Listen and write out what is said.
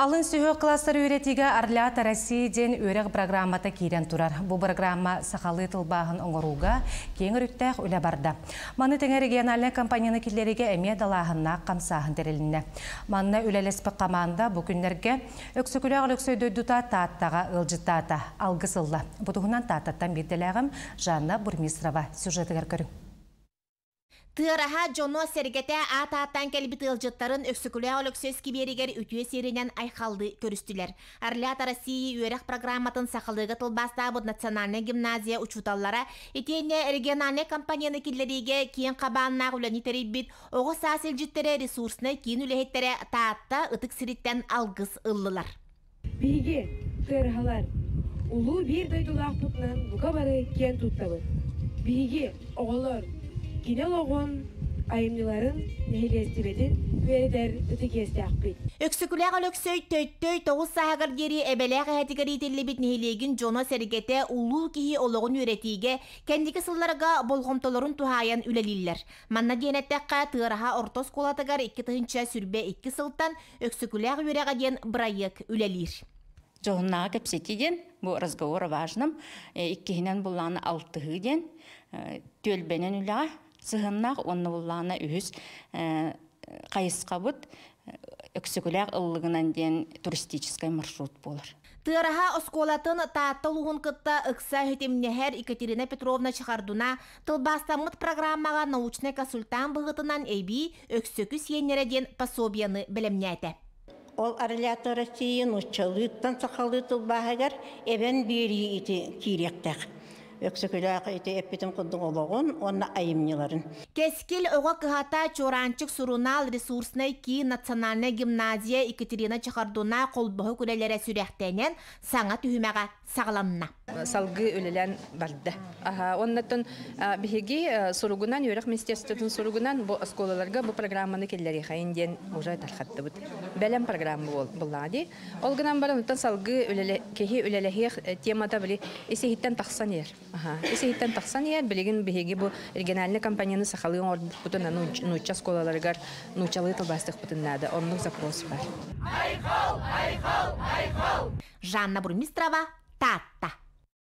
Алын сүһүөх кылаастары үөрэтиигэ Орлята России диэн үөрэх программата киирэн турар. Бу программа сахалыы тылбааһын оҥорууга киэҥ өрүттээх үлэ барда. Маны тэҥэ региональнай компанияны киллэриигэ эмиэ далааһыннаах хамсааһын тэрилиннэ. Манна үлэлэспит команда бу күннэргэ Өксөкүлээх Өлөксөй дойдута Тааттаҕа ыалдьыттаата. Алгыс ылла. Бу туһунан Тааттаттан биирдэлээҕим Жанна Бурмистрова сюжетыгар көрүҥ. Тыараһа дьоно-сэргэтэ аат-ааттаан кэлбит ыалдьыттарын Өксөкүлээх Өлөксөй искибиэригэр үтүө сиэринэн айхаллыы көрүстүлэр. Орлята России үөрэх программатын сахалыыга тылбаастаабыт национальнай гимназия учууталлара итиэннэ региональнай компанияны киллэриигэ киэҥ хабааннаах үлэни тэрийбит оҕо саас илдьиттэрэ ресурснай киин үлэһиттэрэ Таатта ытык сириттэн алгыс ыллылар. Биһиги, тыараһалар, улуу биир дойдулаахпытынан бука бары киэн туттабыт. Биһиги, оҕолор, кини олоҕун, айымньыларын, нэһилиэстибэтин үөрэтэр ытык иэстээхпит. Өксөкүлээх Өлөксөй Төттөй тоҕус сааһыгар диэри эбэлээх эһэтигэр иитиллибит нэһилиэгин дьоно-сэргэтэ улуу киһи олоҕун үөрэтиигэ кэнники сылларга болҕомтолорун туһаайан үлэлииллэр. Манна диэн эттэххэ, Тыараһа орто оскуолатыгар 2022 сылтан Өксөкүлээх үөрэҕэ диэн бырайыак үлэлиир. Дьоһуннааҕы кэпсэтии диэн бу разговор о важном, иккиһинэн буллаҕына алтыһыы диэн түөлбэнэн үлэҕэ сыһыаннаах уонна буллаҕына үһүс хайысхабыт Өксөкүлээх ыллыгынан диэн туристическай маршрут буолар. Тыараһа оскуолатын Таатта улууһун кытта ыкса ситимнэһэр Екатерина Петровна Чехардуна тылбаастаммыт программаҕа научнай консультант быһыытынан эбии Өксөкү сиэннэрэ диэн пособиены бэлэмнээтэ. Ол Орлята России нууччалыыттан сахалыы тылбааһыгар эбэн биэрии ити киириэхтээх. Өксөкүлээх ити эппитим курдук олоҕун уонна айымньыларын. Кэскил оҕо кыһата Чуораанчык сурунаал ресурснай киин национальнай гимназия Екатерина Чехардуна холбоһук үлэлэрэ сүрэхтэнэн саҥа түһүмэҕэ саҕаланна. Салгыы үлэлээн барда. Оннуттан биһиги суругунан, үөрэх министерствотын суругунан бу оскуолаларга бу программаны киллэриэхэйин диэн уже тархаттыбыт. Бэлэм программа буллаҕа дии. Ол гынан баран оттон салгыы киһи үлэлэһиэх темата били ис-иһиттэн тахсан иһэр. Ис-иһиттэн тахсан иһэр. Билигин биһиги бу региональный компанияны сахалыы оҥорбуппутун нуучча оскуолаларыгар нууччалыы тылбаастыахпытын наада. Оннук запрос бар. Айхал! Айхал! Айхал! Жанна Бурмистрова, Таатта.